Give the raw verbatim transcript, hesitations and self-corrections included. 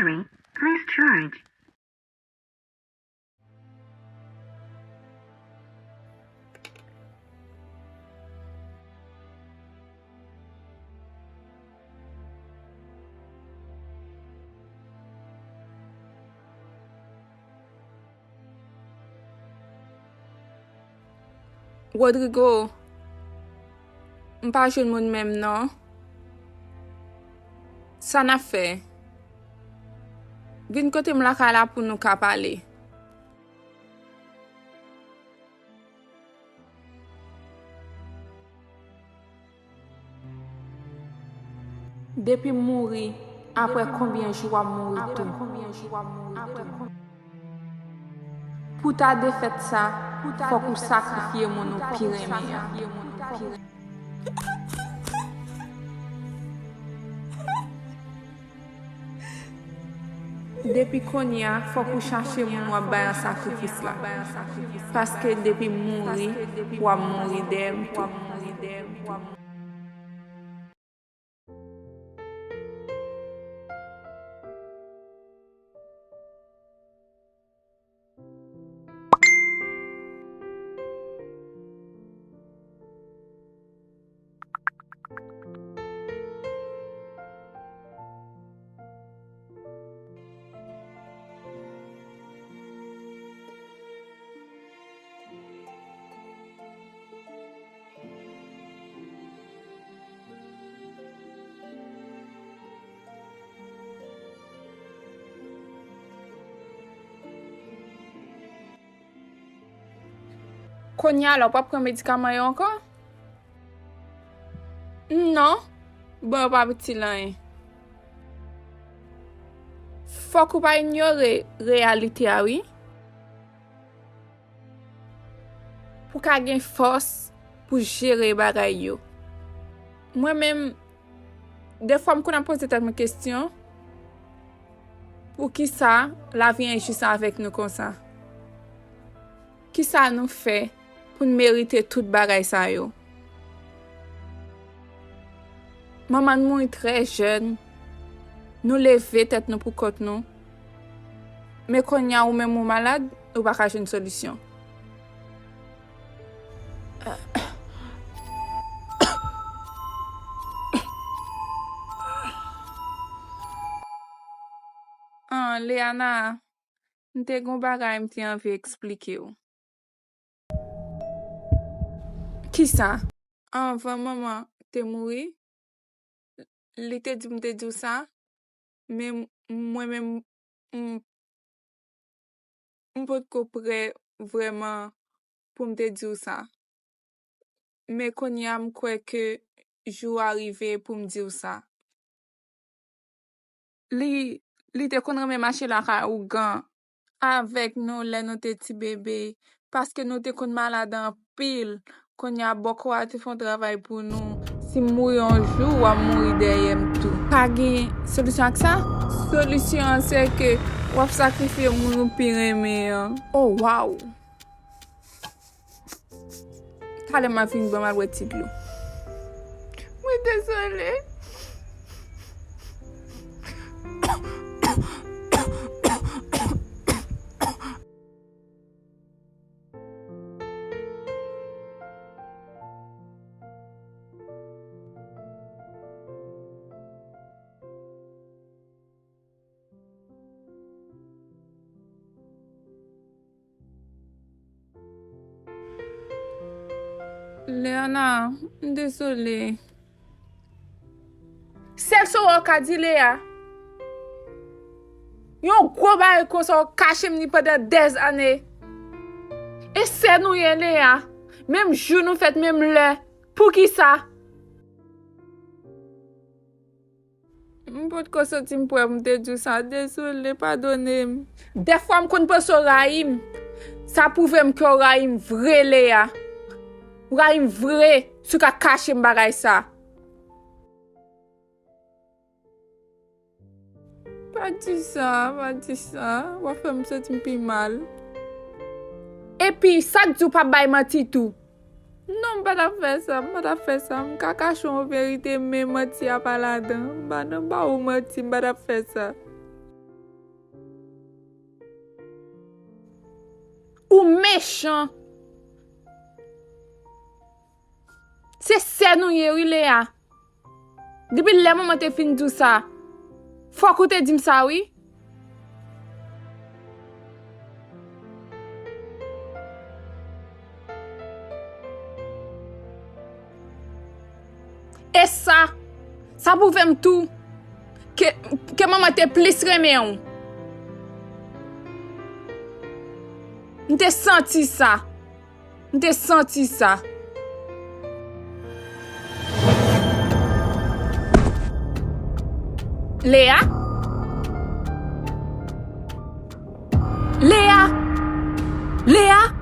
battery. Please charge. Rodrigo, m pa jwenn moun menm non. Sa n ap fè? Vin kote m lakay la pou nou ka pale. Depi m mouri, apre konbyen jou w ap mouri tou? Pou ta defèt sa, fòk ou sakrifye moun ou pi renmen an. Depi kounye a, fòk ou chache moun w ap bay an sakrifis la. Paske depi m mouri, w ap mouri dèyè m tou. Kounye a la, w p ap pran medikaman yo ankò? Non. Bon, yo p ap itil anyen. Fòk ou pa inyore reyalite a, wi. Pou w ka gen fòs pou jere bagay yo. Mwen menm, defwa m konn ap poze tèt mwen kesyon, poukisa lavi enjis avèk nou konsa? Kisa nou fè pou n merite tout bagay sa yo? Manman n mouri trè jèn, nou leve tèt nou pou kont nou. Men kounye a ou menm ou malad, ou pa ka jwenn solisyon. Ah, Leana, m te gen yon bagay m te anvi eksplike w. Kisa? Anvan manman te mouri, li te di m te di w sa, men mwen menm, m, m potko prè vrèman pou m te di w sa. Men kounye a, m kwè ke jou a rive pou m di w sa. Li, li te konn renmen mache lakay ougan avèk nou lè nou te ti bebe, paske nou te konn malad anpil. Kounye a, bòkò a te fè yon travay pou nou. Si m mouri yon jou, w ap mouri dèyè m tou. Pa gen solisyon ak sa? Solisyon an, se ke w ap sakrifye moun ou pi renmen an. Oh, waw! Talè m ap vin, ban m al bwè ti dlo. Mwen dezole. Leana, m dezole. Sèl sa w ka di Lea. Yon gwo bagay konsa w kache m li pandan dèz ane. E sè nou ye Lea. Menm jou nou fèt, menm lè. Poukisa? M potko santi m prè pou m te di w sa. Dezole, padone m. Dèfwa m konn panse w rayi m. Sa pwouve m ke w rayi m vre, Lea. W rayi m vre, si w ka kache m bagay sa. Pa di sa, pa di sa. W ap fè m santi m pi mal. Epi, sa k di w p ap bay manti tou? Non, m pa t ap fè sa, m pa t ap fè sa. M ka kache yon verite, men manti a pa ladan. M pa nan ba ou manti, m pa t ap fè sa. mechan. Se sè nou ye wi, Lea. Depi lè manman te fin di w sa, fòk ou te di m sa wi. E sa, sa pwouve m tou ke, ke manman te plis renmen w. M te santi sa. M te santi sa. Lea? Lea? Lea?